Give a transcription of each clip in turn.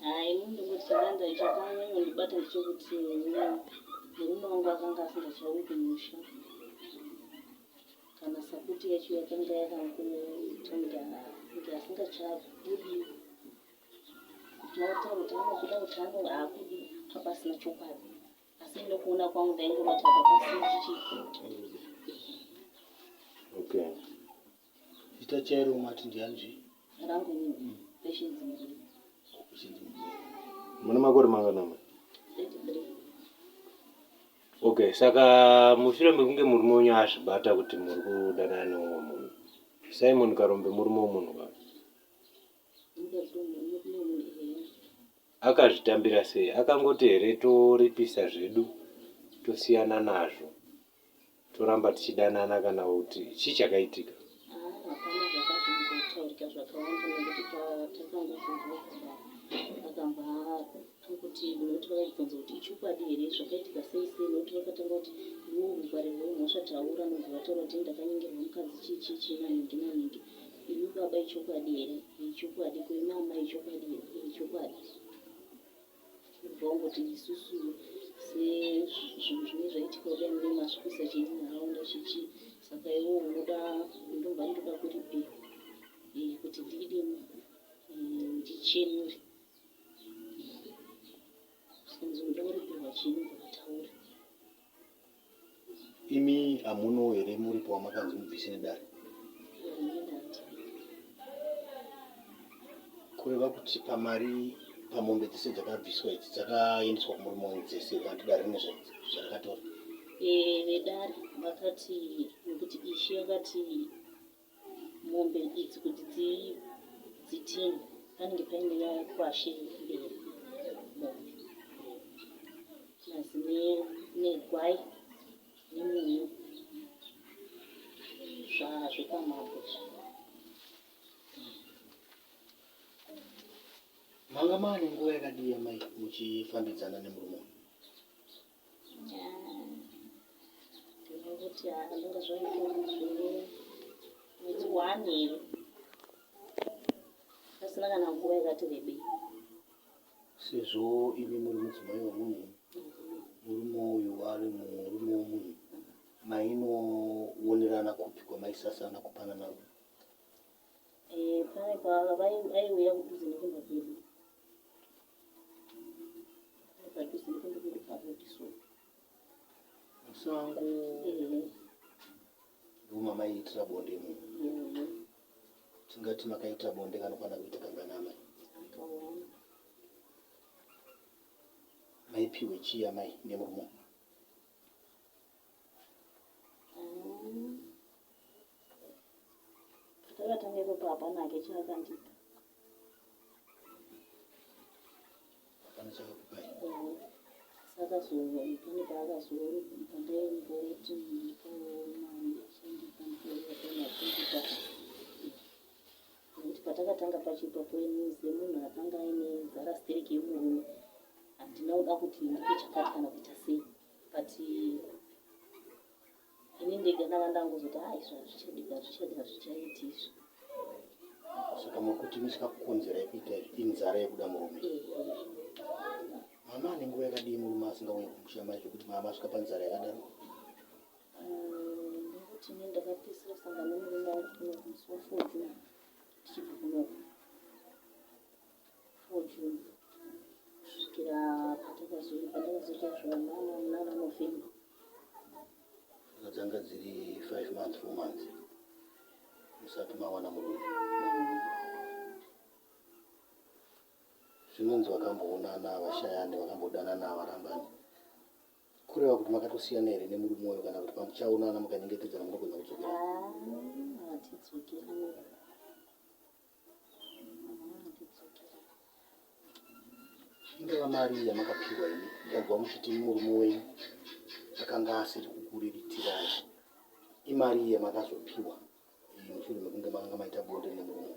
Haa ini ndongoti chakanda chakanyanyondibata ndechekuti murume wangu akanga asingachauyi kumusha kana sapoti yacho yakanga yakangoita kunge asingachabudi kuti ataura kuti anokuda kuti ano haakudi apasina chokwadi asi ndokuona kwangu ndaingoona kuti apa pasina chichi. Okay. Zita chairo mati ndiani zve? Rangu inini Patience Mugwiri. Patience Mugwiri. Mune makore mangani amai? 33. Okay, saka mushure mekunge murume wenyu azvibata kuti muri kudanana neumwe munhu. Simon Karombe murume wemunhu ka? Mukadzi wemunhu munhu ehe. Akazvitambira sei? Akangoti here toripisa zvedu tosiyana nazvo? Toramba tichidanana kana kuti chii chakaitika? Haa hapana zvakazombotaurika zvakawanda nekuti patakangozonzwa kudaro akabva angoti nekuti vakaibvunza kuti ichokwadi here zvakaitika sei sei nekuti vakatanga kuti iwewe mungwariri wemhosva taura nobva vataura kuti ndakanyengerwa mukadzi chii chii chii nanhingi nanhingi imi baba ichokwadi here ichokwadi ko imi amai ichokwadi here ichokwadi Ndobva wangoti isusu sezvinhu zvinenge zvaitika kudai mune masvibisa chii munharaunda chichii saka iwewe unoda ndobva ndoda kuripirwa eh, kuti ndidini eh, ndichenure zvikanzi unoda kuripirwa chii ndobva vataura Imi hamuno here muripo wamakanzi mubvise nedare? Kureva kuti pamari pamombe dzese dzakabviswa idzi dzakaendeswa kumurume wenyu dzese kana kuti dare rine zvarakatora? Eh, vedare vakati nekuti ishe akati mombe idzi kuti dzitengwe panenge paine kwashe mberi mombe mazi negwai nemunyu zvazvekwamambo izvi. Manga maane nguva yakadii amai muchifambidzana nemurume uyu? Ndinongoti ndinonga zvaita mwedzi one here pasina kana nguva yakati rebei. Sezvo imi muri mudzimai wemunhu, murume uyu ari murume wemunhu, mainoonerana kupi kwamaisasana kupanana rudo? Eh, pane paaiuya kudhuze nekumba kwedu. Padhuze nekumba kwedu parodi so. Musango. Eh. Ndomamaiitira bonde imomo. Tingati makaita bonde kanokwana kuita kangani amai? Akawanda. Maipiwe chii amai nemurume? Patakatanga ipapo hapana hake chaakandipa. Hapana chakakupai. Saka pane paakazondipa ndaimboti ndipawo mari achindipa ndipawo achindipa nekuti patakatanga pacho ipapo ini semunhu akanga aine nzara stereki yemurume handina kuda kuti ndipe chakati kana kuita sei but Ini ndega ndanga ndangozoti ah izvi hazvichadi hazvichadi hazvichaiti izvi. Saka muri kuti misikakukonzerai kuita izvi inzara yekuda murume? Mama ane nguva yakadii murume asingauye kumusha mai zvekuti mama asvika panzara yakadaro? Ndinoti ini ndakapedzisira kusangana nemurume wangu kunoku musi wa 4 June tichibva kunoku. 4 June kusvikira patakazoita zvamunana munana November. Saka dzanga dziri 5 months 4 months musati mawana murume. Zvinonzi vakamboonana havashayani, vakambodanana havarambani. Kureva kuti makatosiyana here nemurume uyo kana kuti pamuchaonana mukanyengetedzana munogona kudzokera? Hatidzokerani. Ingava mari yamakapiwa imi, ndanzwa muchiti murume wenyu akanga asiri kukuriritirai. Imari yamakazopiwa iyi mushure mekunge makanga maita bonde nemurume.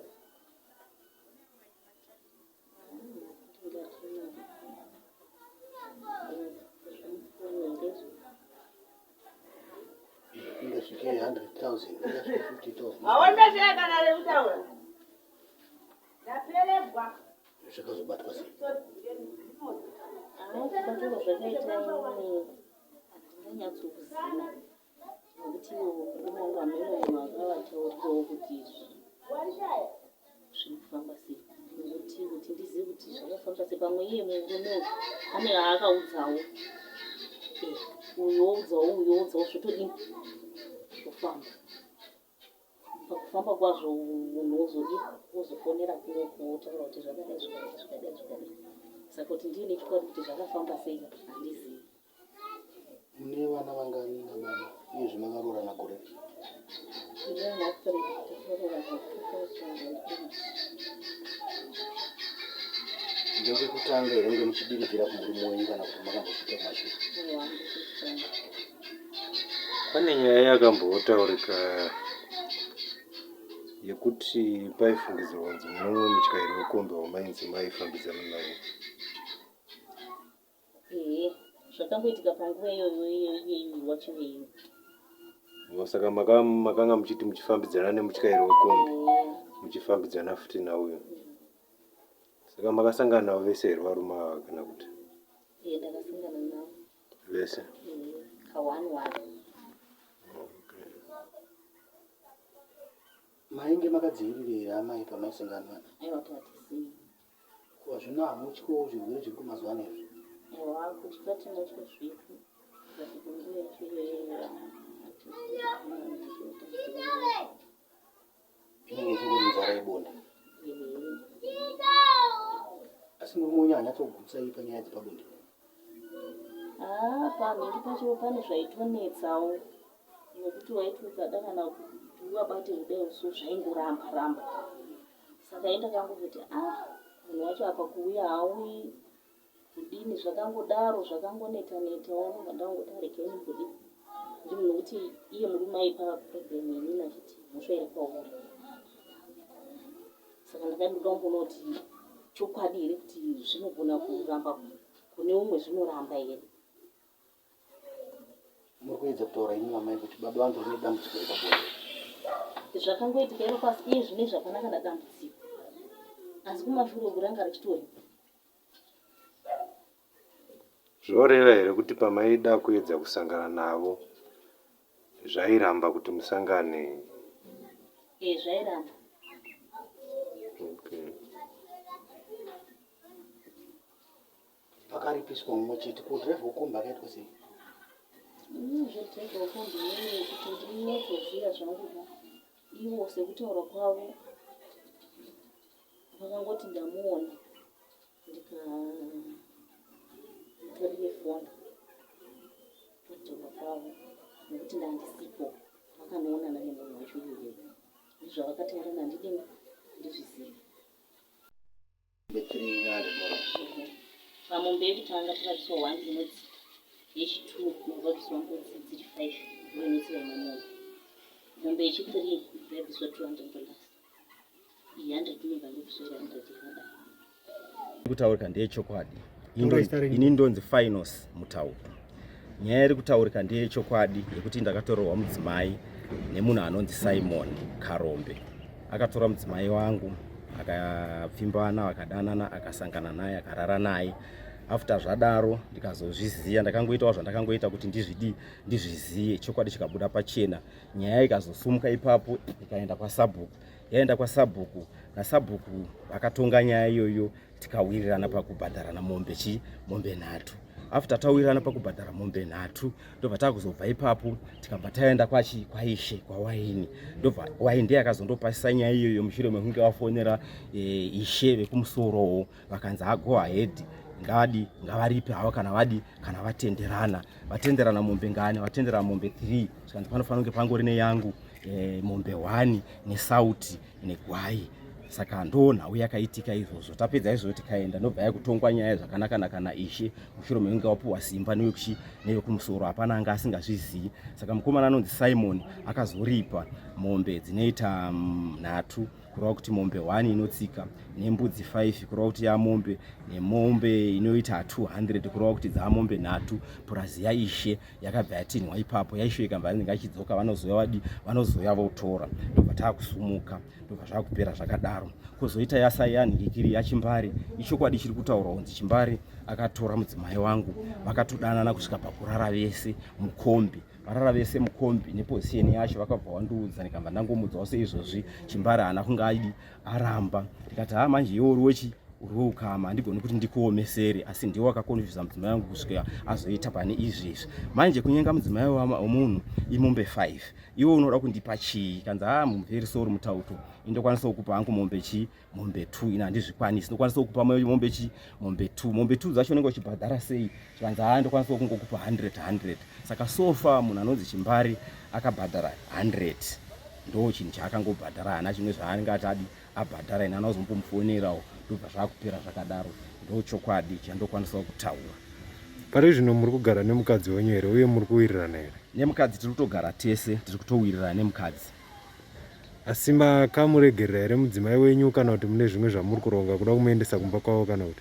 Ingasvike 100,000, ingasvike 50,000. Haona shaya kana rekutaura. Ndaperebwa. Zvakazobatwa sei? Ah, kubatwa kwazvakaita ini handinganyatsokuziva nekuti iwo murume wangu hameno munhu akavataurirawo kuti zviri kufamba sei nekuti kuti ndizive kuti zvakafamba sei pamwe iye murume uyu ane aakaudzawo eh, uyu woudzawo uyu woudzawo zvotodini zvofamba Pakufamba kwazvo munhu wozodii wozofonera kuno kuwotaura kuti zvakadai zvakadai zvakadai zvakadai saka kuti ndiine chokwadi kuti zvakafamba sei handizivi. Mune vana vangani nababa uyezve makaroorana gore ripi? Tine vana 3 takaroorana 2008. Ndekekutanga here kunge muchidiridzira kumurume wenyu kana kuti makambozviita kumashure? Aiwa ndekekutanga. Pane nyaya yakambotaurika yekuti paifungidzirwa kunzi mumwe mutyairi wekombi wamainzi maifambidzana naye. Ehe, zvakangoitika panguva iyoyo iyoyo wacho iyoyo. Saka makanga muchiti muchifambidzana nemutyairi wekombi muchifambidzana futi nauyo. Saka makasangana navo vese here varume ava kana kuti? Ehe, ndakasangana navo. Vese? Ka one one. Okay. Mainge makadzivirira here amai pamaisangana? Aiwa tatisii. Ko zvino hamutyiwo zvirwere zviri kumazuva ano izvi? Aiwa kutya tinotya zvedu. But kunguva yacho iyoyo Inenge ichingori nzara yebonde. Asi murume wenyu haanyatsokugutsa panyaya dzepabonde? Haa panhingi pacho pane zvaitonetsawo nekuti waiti ukada kana kuti uvabate kudai so zvaingoramba ramba saka ini ndakangozoti ah munhu wacho apa kuuya hauyi kudini zvakangodaro zvakangoneta netawo ndobva ndangoti aregai ndimbodii ndimi nokuti iye murume aipa problem inini achiti mhosva iri kwauri saka ndakati ndoda kumboona kuti chokwadi here kuti zvinogona kuramba kune umwe zvinoramba here Muri kuedza kutaura imi amai kuti baba vangu rine dambudziko repabonde. Zvakangoitika ipapo asi iye zvino izvi hapana kana dambudziko asi kumashure uku ranga richitoripo. Zvoreva here kuti pamaida kuedza kusangana navo zvairamba kuti musangane? Eh, zvairamba. Okay. Pakaripiswa mumwe chete ko driver wekombi akaitwa sei? Ini zvedriver wekombi inini kuti ndinyatsoziva zvangu ka ivo sekutaura kwavo vakangoti ndamuona ndikatora iye foni kutaura kwavo nekuti ndandisipo vakanoonana nemunhu wacho iyeyo ndizvavakataurana handidini handizvizivi Pamombe yekutanga pakabviswa one inotsika, yechitwo ndobva mbudzi dziri five ndiyo inotsika imwe mombe. Mombe yechithree ndobva yabviswa 200 dollars. Iyi 100 inobva yangobviswa iri 100 yakadaro. Kutaurika ndeyechokwadi. Ini ndonzi Finos Mutauto. Nyaya iri kutaurika ndeyechokwadi yekuti ndakatorerwa mudzimai nemunhu anonzi Simon Karombe. Akatora mudzimai wangu akapfimbana vakadanana akasangana naye akarara naye after zvadaro ndikazozviziva ndakangoitawo zvandakangoita kuti ndizvidi ndizviziye chokwadi chikabuda pachena nyaya ikazosumuka ipapo ikaenda kwasabhuku yaenda kwasabhuku nasabhuku vakatonga nyaya iyoyo tikawirirana pakubhadharana mombe chi mombe nhatu after tawirirana pakubhadhara mombe nhatu ndobva takuzobva ipapo tikabva taenda kwachi kwaishe kwawaini ndobva waini ndiye akazondopasisa nyaya iyoyo mushure mekunge vafonera e, ishe vekumusorowo vakanzi ago ahead ngavadi ngavaripe havo kana vadi kana vatenderana vatenderana mombe ngani vatenderana mombe 3 zvikanzi panofanira kunge pangori neyangu e, mombe 1 nesauti negwai saka ndo nhau yakaitika izvozvo tapedza izvozvo tikaenda ndobva yakutongwa nyaya zvakanakanaka naishe mushure mekunge wapuwa simba newekuchi newekumusoro hapana anga asingazvizii saka mukomana anonzi simon akazoripa mombe dzinoita mm, nhatu mm, Kureva kuti mombe 1 inotsika nembudzi 5, kureva kuti yamombe nemombe inoita 200, kureva kuti dzamombe 3 purazi yaishe yakabva yatinhwa ipapo. Yaishe ikabva inenge achidzoka, vanozoya vadi vanozoya votora, ndobva taakusumuka, ndobva zvakupera zvakadaro. Kwozoita yasayanhikiri yaChimbari, ichokwadi chiri kutaurwa kunzi Chimbari akatora mudzimai wangu, vakatodanana kusvika pakurara vese mukombi, varara vese mukombi. Neposition yacho vakabva vandiudza, ndikabva ndangomudzawo seizvozvi. Chimbari haana kunge aidi aramba, ndikati ha, manje iwe uri wechi uri weukama, handigoni kuti ndikuomesere, asi ndiwe wakakonfyuza mudzimai wangu kusvika azoita pane izvi izvi. Manje kunyenga mudzimai wemunhu imombe 5, iwe unoda kundipa chii? Kanzi, ha, very sorry Mutauto, indokwanisawo kupa hangu mombe chii, mombe 2. Ina handizvikwanisi, ndokwanisa kukupa mombe chii, mombe 2. Mombe 2 dzacho unenge uchibhadhara sei? Zvikanzi, ha, ndokwanisa kungokupa 100 100. Saka so far munhu anonzi Chimbari akabhadhara 100, ndo chinhu chaakangobhadhara, haana chimwe zvaanenge ati adi abhadhara. Ina anazombomufonerawo, ndobva zvakupera zvakadaro. Ndo chokwadi chandokwanisawo kutaura. Pari zvino muri kugara nemukadzi wenyu here, uye muri kuwirirana here? Nemukadzi tiri kutogara tese, tiri kutowirirana nemukadzi. Asi makamuregerera here mudzimai wenyu, kana kuti mune zvimwe zvamuri kuronga kuda kumuendesa kumba kwavo, kana kuti?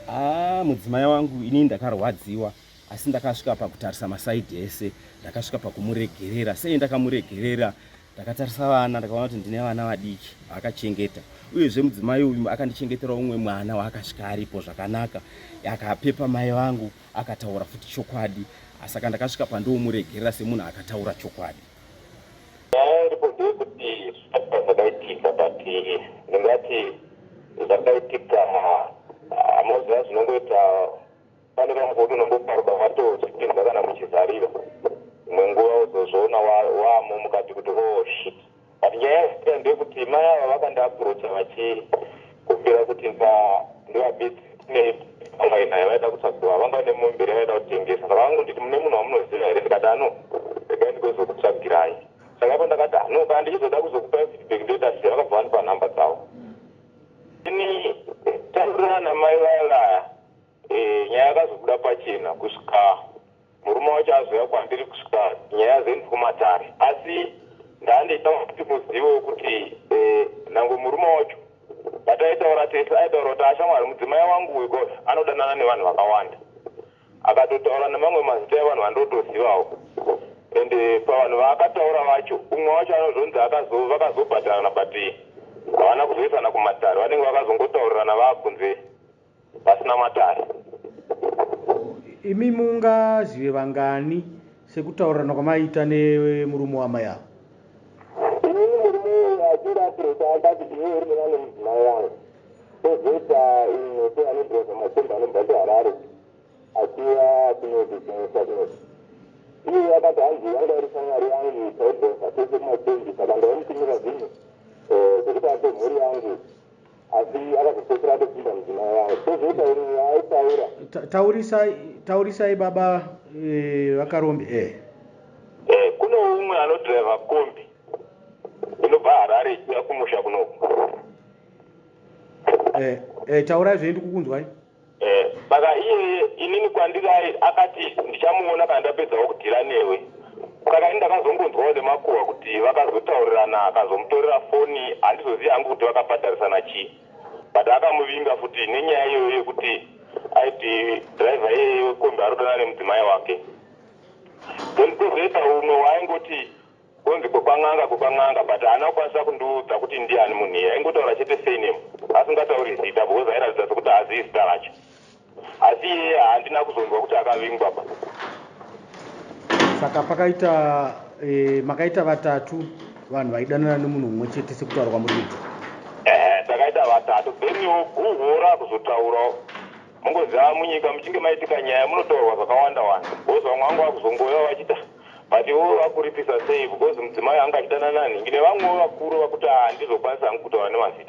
Aa, mudzimai wangu inini ndakarwadziwa, asi ndakasvika pakutarisa masaidhi ese, ndakasvika pakumuregerera. Sei ndakamuregerera? Ndakatarisa vana, ndakaona kuti ndine vana vadiki vaakachengeta, uyezve mudzimai uyu akandichengetera umwe mwana waakasvika aripo zvakanaka, akapepa mai vangu, akataura futi chokwadi. Saka ndakasvika pandomuregerera semunhu akataura chokwadi. Nyaya iripo ndeyekuti zvakaitika, but ndingati zvakaitika, hamuziva zvinongoita pane vamwe kuti unongoparuka watochipinza kana muchizarira imwe nguva, uzozviona wamo mukati kuti, "Oh shit." But nyaya yaita ndeyekuti mai ava vakandiapproacha vachikumbira kuti ndivabetsere naye, vaida kutsvagiwa, vanga nemombe yavaida kutengesa. Saka vangonditi, "Mune munhu wamunoziva here?" Ndikati, "Ano, regai ndigozokutsvagirai." Saka ipo ndakati, "No, kana ndichizoda kuzokupai feedback ndoita sei?" Vakabva vandipa nhamba dzavo. Ini taurirana namai vaya vaya, nyaya yakazobuda pachena kusvika murume wacho azouya kwandiri, kusvika nyaya yazoendwa kumatare. Asi ndandiita kuti muzivewo kuti nangwe murume wacho pataitaura tese aitaura kuti, "Ashamwari, mudzimai wangu uyu anodanana nevanhu vakawanda." Akatotaura nemamwe mazita evanhu vandotozivawo, ende pavanhu vaakataura vacho, umwe wacho anozonzi vakazobhatarana, but havana kuzoisana kumatare, vanenge vakazongotaurirana vaakunze pasina matare. Imi mungazive vangani sekutaurirana kwamaita nemurume wamai avo? Inini murume uyu achindiapproacha akati, "Iwe uri nevamwe mudzimai wangu." Kozoita imwe se anodhiraivha makombi anobva kuHarare achiuya kunoti kumusha kunoti. Iye akati hanzi yanga iri shamwari yangu, taidhiraivha tese kumakombi, saka ndaimutumira zvinhu zvekuti ape mhuri yangu, asi akazopedzisira atopinda mudzimai wangu. Kozoita imwe yaaitaura. Taurisai, taurisai baba vaKarombe. Kune umwe anodhiraivha kombi inobva Harare ichiuya kumusha kunoku. Taurai zvenyu, ndikukunzwai. Saka iyeye inini kwandiri akati ndichamuona kana ndapedzawo kudhira newe. Saka ini ndakazongonzwawo nemakuhwa kuti vakazotaurirana, akazomutorera foni. Handizozivi hangu kuti vakabhadharisana chii, but akamuvinga futi nenyaya iyoyo yekuti aiti dhiraivha iyeye wekombi ari kudana nemudzimai wake. Then kwozoita umwe waaingoti kunzi kwekwan'anga, kwekwan'anga, but haana kukwanisa kundiudza kuti ndiani munhu iye. Aingotaura chete surname, asingatauri zita, because airatidza sekuti haazivi zita racho. Asi iyeye handina kuzonzwa kuti akavingwa pa. Saka pakaita makaita vatatu vanhu vaidanana nemunhu mumwe chete sekutaura kwamuri kuita? Takaita vatatu. Theniwo guhwo rakuzotaurawo, mungoziva munyika muchinge maitika nyaya munotaurwa zvakawanda wanda, because vamwe vangu vakuzongouya vachita, but ivo vakuripisa sei, because mudzimai anga achidanana nanhingi nevamwewo vakuru vakuti handizokwanisa hangu kutaura nemazita.